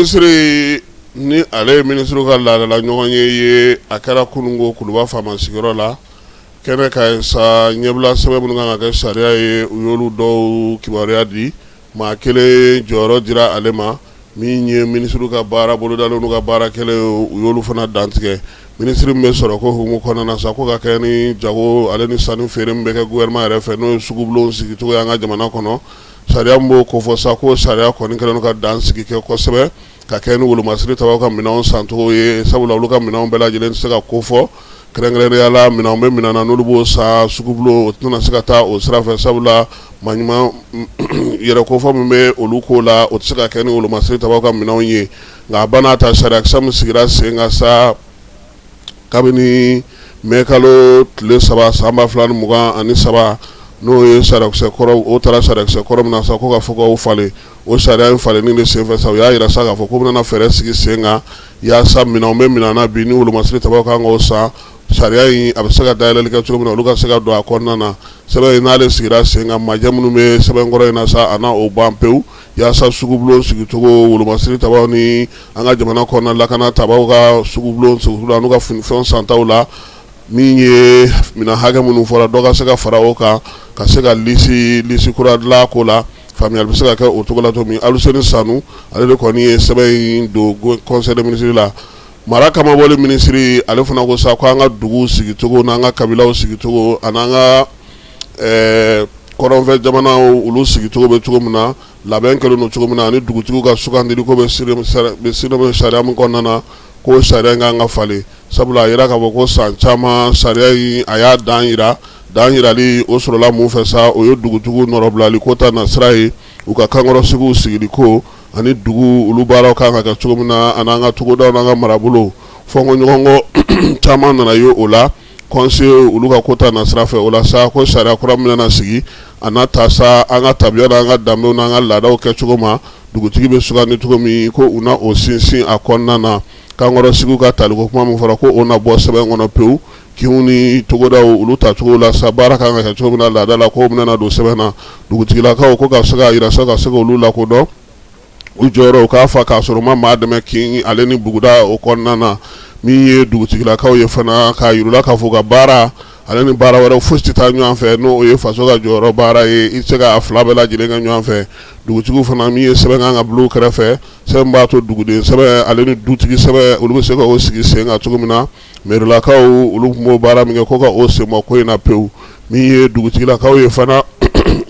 minisiri ni ale ye minisiriw ka laadala ɲɔgɔnye ye, a kɛra kununko Kuluba faama sigiyɔrɔ la. Kɛnɛ kan sa, ɲɛbila sɛbɛn minnu kan ka kɛ sariya ye, u y'olu dɔw kibaruya di. Maa kelen jɔyɔrɔ dira ale ma. Min ye minisiriw ka baara bolodalen n'u ka baara kɛlen, u y'olu fana dantigɛ. Minisiri min bɛ sɔrɔ ko hukumu kɔnɔna na sa, ko ka kɛ ni jago ale ni sanni feere min bɛ kɛ gouvernement yɛrɛ fɛ, n'o ye sugubulon sigicogo ye an ka jamana kɔnɔ, sariya min b'o kofɔ sa, k'o sariya kɔni kɛlen don ka dan sigi kɛ kosɛbɛ ka kɛ ni wolomasiri tabaw ka minɛnw sancogo ye, sabula olu ka minɛnw bɛɛ lajɛlen tɛ se ka kofɔ. Kɛrɛnkɛrɛnnenya la, minɛnw bɛ minɛn na, n'olu b'o san sugubulon, o tɛna se ka taa o sira fɛ, sabula maɲuman yɛrɛ kofɔ min bɛ olu ko la, o tɛ se ka kɛ ni wolomasiri tabaw ka minɛnw ye. Nka a ba n'a ta, sariyakisɛ min sigira sen kan sa kabini mɛ kalo tile 3 san 2023, n'o ye sariyakisɛ kɔrɔ, o taara sariyakisɛ kɔrɔ min na sa, ko ka fɔ k'o falen, o sariya in falenni de senfɛ sa, u y'a jira sa k'a fɔ ko bɛna fɛɛrɛ sigi sen kan yaasa minɛnw bɛ minɛn na bi, ni wolomasiri tabaw kan k'o san, sariya in a bɛ se ka dayɛlɛli kɛ cogo min na, olu ka se ka don a kɔnɔna na. Sɛbɛn in n'ale sigira sen kan, majɛ minnu bɛ sɛbɛn kɔrɔ in na sa, a na o ban pewu, yaasa sugubulon sigicogo, wolomasiri tabaw ni an ka jamana kɔnɔna lakana tabaw ka sugubulon sigicogo n'u ka fɛn santaw la, min ye minɛn hakɛ minnu fɔra, dɔ ka se ka fara o kan, ka se ka lisi kura dilan ko la. Faamuyali bɛ se ka kɛ o cogo la cogo min. Aluseni Sanu, ale de kɔni ye sɛbɛn in don conseil des ministres la. Mara kamabɔli minisiri, ale fana ko sa ko an ka dugu sigicogo n'an ka kabilaw sigicogo ani an ka kɔrɔnfɛ jamanaw, olu sigicogo bɛ cogo min na, labɛn kɛlen don cogo min na, ani dugutigiw ka sugandili ko bɛ sariya min kɔnɔna na, ko sariya in kan ka falen, sabula a jira k'a fɔ ko san caman sariya in a y'a dan jira. Dan jirali o sɔrɔla mun fɛ sa? O ye dugutigiw nɔrɔbilali ko ta nasira ye, u ka kankɔrɔsigiw sigili ko ani dugu olu baaraw kan ka kɛ cogo min na, ani an ka togodaw n'an ka marabolo fɔnkɔɲɔgɔnkɔ caman nana ye o la, conseil olu ka ko ta nasira fɛ. O la sa, ko sariya kura min bɛna sigi, a na ta sa an ka tabiya n'an ka danbew n'an ka laadaw kɛcogo ma, dugutigi bɛ sugandi cogo min, ko u na o sinsin a kɔnɔna na. Kankɔrɔsigiw ka taliko kuma min fɔra, ko o na bɔ sɛbɛn kɔnɔ pewu. Kinw ni togodaw, olu tacogo la sa, baara kan ka kɛ cogo min na laada la, k'o bɛna don sɛbɛn na. Dugutigilakaw ko ka se k'a jira sa, ka se k'olu lakodɔn, u jɔyɔrɔ u k'a fa k'a sɔrɔ u ma maa dɛmɛ kin ale ni buguda o kɔnɔna na. Min ye dugutigilakaw ye fana, k'a yir'u la k'a fɔ ka baara ale ni baara wɛrɛ fosi tɛ taa ɲɔgɔn fɛ, n'o ye faso ka jɔyɔrɔ baara ye, i tɛ se k'a fila bɛɛ lajɛlen kɛ ɲɔgɔn fɛ. Dugutigiw fana, min ye sɛbɛn kan ka bila u kɛrɛfɛ, sɛbɛn b'a to duguden sɛbɛn ale ni dutigi sɛbɛn, olu bɛ se ka o sigi sen kan cogo min na. Merilakaw, olu tun b'o baara min kɛ, ko ka o sen bɔ ko in na pewu. Min ye dugutigilakaw ye fana,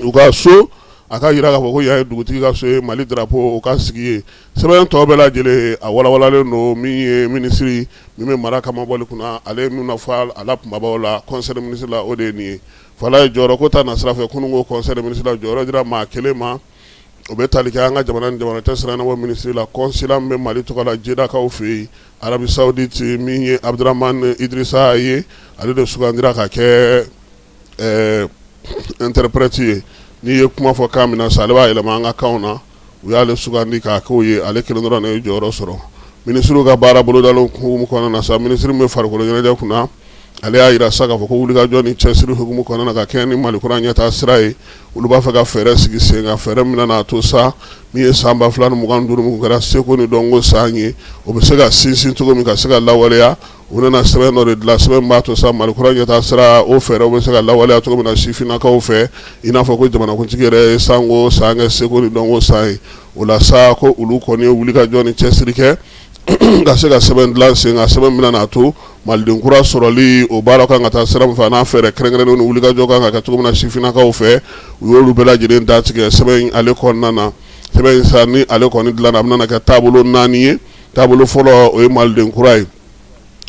u ka so, a ka jira k'a fɔ ko yan ye dugutigi ka so ye, Mali drapeau o ka sigi ye. Sɛbɛn tɔ bɛɛ lajɛlen, a walawalalen don. Min ye minisiri min bɛ mara kamabɔli kunna, ale ye min fɔ a la kunbabaw la conseil des ministres la, o de ye nin ye. Fala ye jɔyɔrɔ ko ta nasira fɛ, kunun ko conseil des ministres la, jɔyɔrɔ dira maa kelen ma, o bɛ tali kɛ an ka jamana ni jamana cɛ sira ɲɛnabɔ minisiri la, consulat min bɛ Mali tɔgɔ la Jedakaw fɛ yen, Arabie Saoudite, min ye Abdramane Idrissa ye, ale de sugandira ka kɛ interprète ye. N'i ye kuma fɔ kan min na sa, ale b'a yɛlɛma an ka kanw na. U y'ale sugandi k'a k'o ye, ale kelen dɔrɔn de ye jɔyɔrɔ sɔrɔ. Minisiriw ka baara bolodalen hukumu kɔnɔna na sa, minisiri min bɛ farikolo ɲɛnajɛ kunna, ale y'a jira sa k'a fɔ ko wulikajɔ ni cɛsiri hukumu kɔnɔna na, ka kɛɲɛ ni Mali kura ɲɛtaa sira ye, olu b'a fɛ ka fɛɛrɛ sigi sen kan, fɛɛrɛ min n'a to sa, min ye san 2025 min kɛra seko ni dɔnko san ye, o bɛ se ka sinsin cogo min, ka se ka lawaleya. U nana sɛbɛn dɔ de dilan, sɛbɛn b'a to sa Mali kura ɲɛtaa sira, o fɛɛrɛw bɛ se ka lawaleya cogo min na sifinnakaw fɛ, i n'a fɔ ko jamanakuntigi yɛrɛ ye sanko san kɛ seko ni dɔnko san ye. O la sa, ko olu kɔni ye wulikajɔ ni cɛsiri kɛ ka se ka sɛbɛn dilan sen kan, sɛbɛn min n'a to maliden kura sɔrɔli, o baara kan ka taa sira min fɛ, n'a fɛɛrɛ kɛrɛnkɛrɛnnen ni wulikajɔ kan ka kɛ cogo min na sifinnakaw fɛ, u y'olu bɛɛ lajɛlen datigɛ sɛbɛn ale kɔnɔna na. Sɛbɛn in sa, ni ale kɔni dilanna, a bɛna kɛ taabolo 4 ye. Taabolo fɔlɔ, o ye maliden kura ye.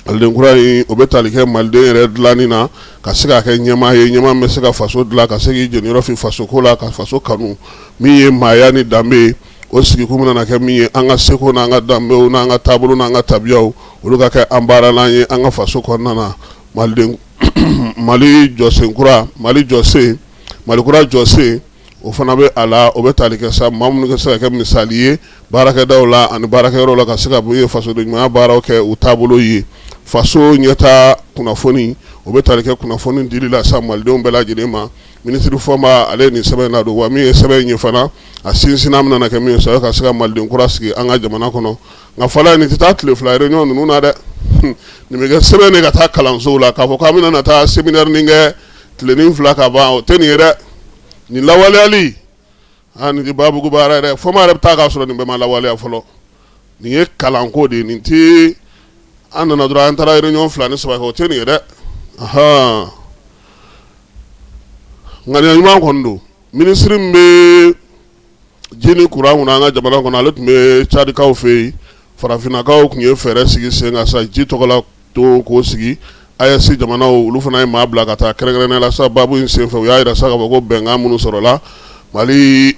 Maliden kura in, o bɛ tali kɛ maliden yɛrɛ dilanni na, ka se k'a kɛ ɲɛmaa ye, ɲɛmaa min bɛ se ka faso dilan, ka se k'i jeniyɔrɔ fin fasoko la, ka faso kanu. Min ye maaya ni danbe ye, o sigikun bɛna kɛ min ye, an ka seko n'an ka danbew n'an ka taabolo n'an ka tabiyaw, olu ka kɛ an baaralan ye an ka faso kɔnɔna na. Maliden Mali jɔsen kura, Mali jɔsen, Mali kura jɔsen, o fana bɛ a la. O bɛ tali kɛ sa maa minnu ka se ka kɛ misali ye baarakɛdaw la ani baarakɛyɔrɔ la, ka se ka ye fasoden ɲumanya baaraw kɛ u taabolo ye. Faso ɲɛta kunnafoni, o bɛ tali kɛ kunnafoni dili la sa malidenw bɛɛ lajɛlen ma. Minisiri Fɔnba ale ye nin sɛbɛn in ladon, wa min ye sɛbɛn in ye fana, a sinsinna bɛna kɛ min ye sa, ka se ka maliden kura sigi an ka jamana kɔnɔ. Nka fɔlɔ, nin tɛ taa tile 2 réunion ninnu na dɛ, nin bɛ kɛ sɛbɛn de ka taa kalansow la, k'a fɔ k'an bɛna taa séminaire nin kɛ tilenin 2 ka ban, o tɛ nin ye dɛ. Nin lawaleyali, aa, nin tɛ babugu baara yɛrɛ. Fɔnba yɛrɛ bɛ taa k'a sɔrɔ nin bɛɛ ma lawaleya fɔlɔ. Nin ye kalanko de ye, nin tɛ an nana dɔrɔn an taara réunion 2 ni 3 kɛ, o tɛ nin ye dɛ. Ahan, ŋaniya ɲuman kɔni don. Minisiri min bɛ ji ni kuran kunna an ka jamana kɔnɔ, ale tun bɛ Cadikaw fɛ yen. Farafinnakaw tun ye fɛɛrɛ sigi sen kan sa ji tɔgɔ la to k'o sigi. AES jamanaw, olu fana ye maa bila ka taa kɛrɛnkɛrɛnnenya la sa baabu in senfɛ. U y'a jira sa k'a fɔ ko bɛnkan minnu sɔrɔla, Mali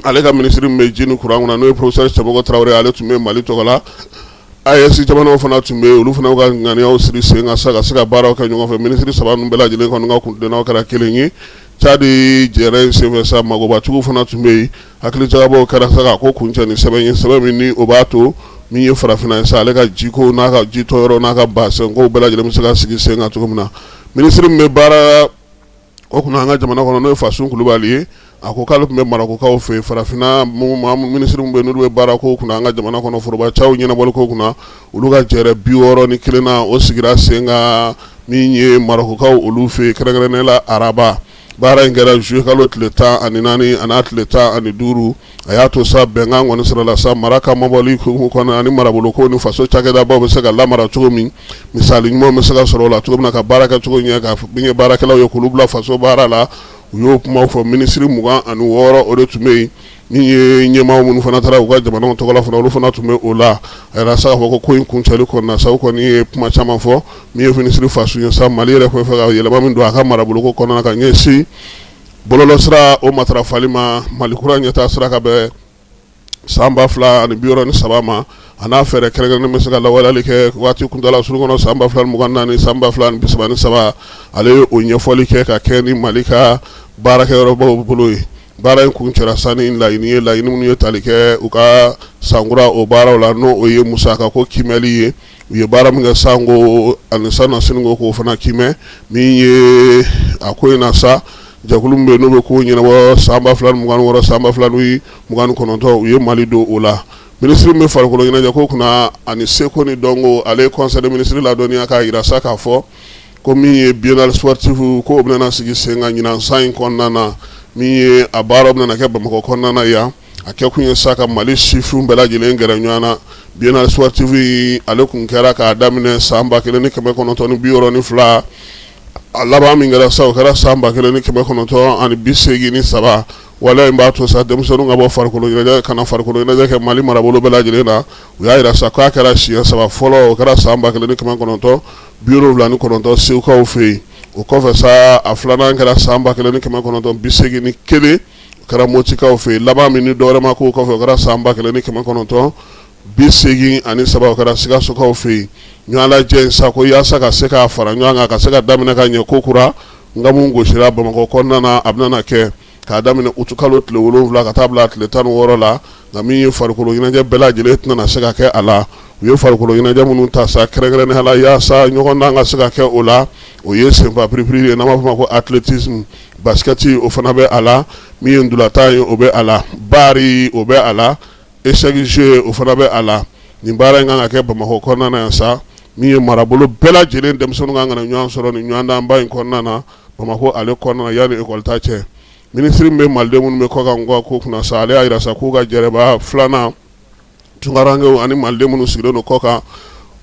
ale ka minisiri min bɛ ji ni kuran kunna, n'o ye professeur Cɛmɔgɔ Tarawele, ale tun bɛ Mali tɔgɔ la. AES jamanaw fana tun bɛ yen, olu fana ka ŋaniyaw siri sen kan sa ka se ka baaraw kɛ ɲɔgɔn fɛ. Minisiri 3 ninnu bɛɛ lajɛlen kɔni ka kuntilennaw kɛra kelen ye. Cadi jɛrɛ in senfɛ sa, magobatigiw fana tun bɛ yen. Hakilijagabɔw kɛra sa ka ko kuncɛ ni sɛbɛn ye, sɛbɛn min ni o b'a to min ye farafinna ye sa, ale ka jiko n'a ka jitɔyɔrɔ n'a ka basɛnkow bɛɛ lajɛlen bɛ se ka sigi sen kan cogo min na. Minisiri min bɛ baara o kunna an ka jamana kɔnɔ, n'o ye Fasun Kulubali ye, a ko k'ale tun bɛ Marɔkukaw fɛ yen. Farafinna minisiri min bɛ n'olu bɛ baara ko kunna an ka jamana kɔnɔ, forobacaw ɲɛnabɔli ko kunna, olu ka jɛrɛ 61nan, o sigira sen kan min ye Marɔkukaw olu fɛ yen, kɛrɛnkɛrɛnnenya la Araba. Baara in kɛra zuye kalo tile 14 an'a tile 15. A y'a to sa bɛnkan kɔni sɔrɔla sa mara ka mabɔli hukumu kɔnɔ, ani maraboloko ni faso cakɛdabaw bɛ se ka lamara cogo min, misali ɲuman bɛ se ka sɔrɔ o la cogo min na, ka baara kɛ cogo ɲɛ, ka min ye baarakɛlaw ye k'olu bila faso baara la. U y'o kumaw fɔ. Minisiri 26, o de tun bɛ yen. Min ye ɲɛmaa minnu fana taara u ka jamanaw tɔgɔ la fana, olu fana tun bɛ o la. A yɛrɛ sa k'a fɔ ko in kuncɛli kɔnɔna sa, u kɔni ye kuma caman fɔ. Min ye minisiri Fasun ye sa, Mali yɛrɛ fɛ ka yɛlɛma min don a ka maraboloko kɔnɔna ka ɲɛsin bɔlɔlɔsira o matarafali ma, Mali kura ɲɛtaa sira ka bɛn san 2063 ma, a n'a fɛɛrɛ kɛrɛnkɛrɛnnen bɛ se ka lawaleyali kɛ waati kuntaala surun kɔnɔ, san 2024, san 2033, ale ye o ɲɛfɔli kɛ ka kɛ ni Mali ka baarakɛyɔrɔbaw bolo ye. Baara in kuncɛra sa ni laɲini ye, laɲini minnu ye tali kɛ u ka sankura o baaraw la, n'o o ye musaka ko kiimɛli ye. U ye baara min kɛ sanko ani san siniko, k'o fana kiimɛ. Min ye a ko in na sa, jɛkulu min bɛ n'o bɛ ko ɲɛnabɔ san 2026, san 2029, u ye Mali don o la. Minisiri min bɛ farikolo ɲɛnajɛ ko kunna ani seko ni dɔnko, ale ye conseil des ministres ladɔnniya k'a jira sa k'a fɔ ko min ye biennale sportive, ko o bɛna sigi sen kan ɲinan san in kɔnɔna na. Min ye a baara bɛna kɛ Bamakɔ kɔnɔna na yan, a kɛ kun ye sa ka Mali sifin bɛɛ lajɛlen gɛrɛ ɲɔgɔn na. Biennale sportive, ale kun kɛra k'a daminɛ san 1962, a laban min kɛra sa, o kɛra san 1983. Waleya in b'a to sa denmisɛnninw ka bɔ farikolo ɲɛnajɛ ka na farikolo ɲɛnajɛ kɛ Mali marabolo bɛɛ lajɛlen na. U y'a jira sa k'a kɛra siɲɛ 3 fɔlɔ, o kɛra san 1979 Segukaw fɛ yen. O kɔfɛ sa, a filanan kɛra san 1981, o kɛra Motikaw fɛ yen. Laban min ni dɔwɛrɛ ma k'o kɔfɛ, o kɛra san 1983, o kɛra Sikasokaw fɛ yen. Ɲɔgɔn lajɛ in sa, ko yaasa ka se k'a fara ɲɔgɔn kan, ka se ka daminɛ ka ɲɛ ko kura nka mun gosira Bamakɔ kɔnɔna na, a bɛna kɛ k'a daminɛ utukalo tile 7 ka taa bila tile 16 la. Nka min ye farikolo ɲɛnajɛ bɛɛ lajɛlen tɛna se ka kɛ a la. U ye farikolo ɲɛnajɛ minnu ta sa kɛrɛnkɛrɛnnenya la yaasa ɲɔgɔndan ka se ka kɛ o la, o ye senfa piripiri ye, n'an b'a fɔ ma ko athlétisme, basket, o fana bɛ a la. Min ye ntolatan ye, o bɛ a la, bari o bɛ a la, échec jeu, o fana bɛ a la. Nin baara in kan ka kɛ Bamakɔ kɔnɔna na yan sa. Min ye marabolo bɛɛ lajɛlen denmisɛnninw kan ka na ɲɔgɔn sɔrɔ nin ɲɔgɔndanba in kɔnɔna na Bamakɔ ale kɔnɔna na yanni ekɔli ta cɛ. Minisiri min bɛ maliden minnu bɛ kɔkan ko kunna sa, ale y'a jira sa k'u ka jɛrɛba filanan, tunkarankew ani maliden minnu sigilen don kɔkan,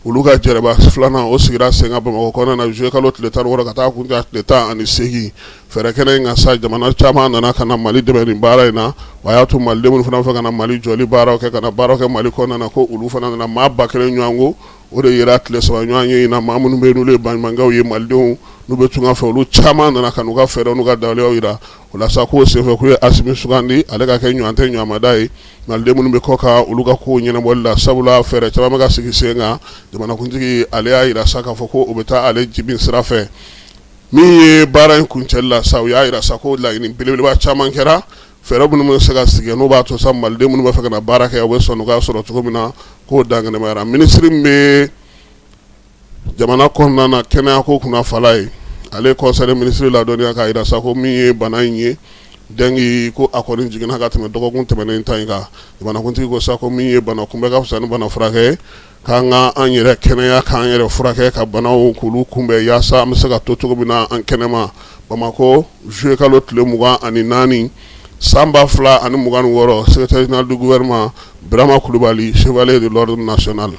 olu ka jɛrɛba filanan, o sigira sen kan Bamakɔ kɔnɔna na juillet kalo tile 16 ka taa kuncɛ tile 18. Fɛɛrɛ kɛnɛ in kan sa, jamana caman nana ka na Mali dɛmɛ nin baara in na. O y'a to maliden minnu fana fɛ ka na Mali jɔli baaraw kɛ, ka na baaraw kɛ Mali kɔnɔna na, ko olu fana nana. Maa 1000 ɲɔgɔn ko, o de yera tile 3 ɲɔgɔn ye in na. Maa minnu bɛ yen n'olu ye baɲumankɛw ye, malidenw n'u bɛ tunga fɛ, olu caman nana ka n'u ka fɛɛrɛw n'u ka daliyaw jira o la sa. K'o senfɛ, k'u ye Asimi sugandi, ale ka kɛ ɲɔgɔn tɛ ɲɔgɔnmada ye maliden minnu bɛ kɔkan, olu ka kow ɲɛnabɔli la, sabula fɛɛrɛ caman bɛ ka sigi sen kan. Jamanakuntigi ale y'a jira sa k'a fɔ ko o bɛ taa ale jibin sira fɛ. Min ye baara in kuncɛli la sa, u y'a jira sa ko laɲini belebeleba caman kɛra, fɛɛrɛ minnu bɛ se ka sigi n'o b'a to sa maliden minnu b'a fɛ ka na baara kɛ, u bɛ sɔn k'a sɔrɔ cogo min na, k'o dankɛnɛmayara. Minisiri min bɛ Jamana kɔnɔna na kɛnɛyako kunna fala ye, ale ye conseil des ministres ladɔnniya k'a jira sa ko min ye bana in ye, dengue, ko a kɔni jiginna ka tɛmɛ dɔgɔkun tɛmɛnen ta in kan. Jamanakuntigi ko sa ko min ye bana kunbɛn ka fisa ni bana furakɛ ye, k'an ka an yɛrɛ kɛnɛya, k'an yɛrɛ furakɛ, ka banaw k'olu kunbɛn, yaasa an bɛ se ka to cogo min na an kɛnɛma. Bamakɔ, juillet kalo tile 24 san 2026, secrétaire général du gouvernement Birama Kulubali, chevalier de l'ordre national.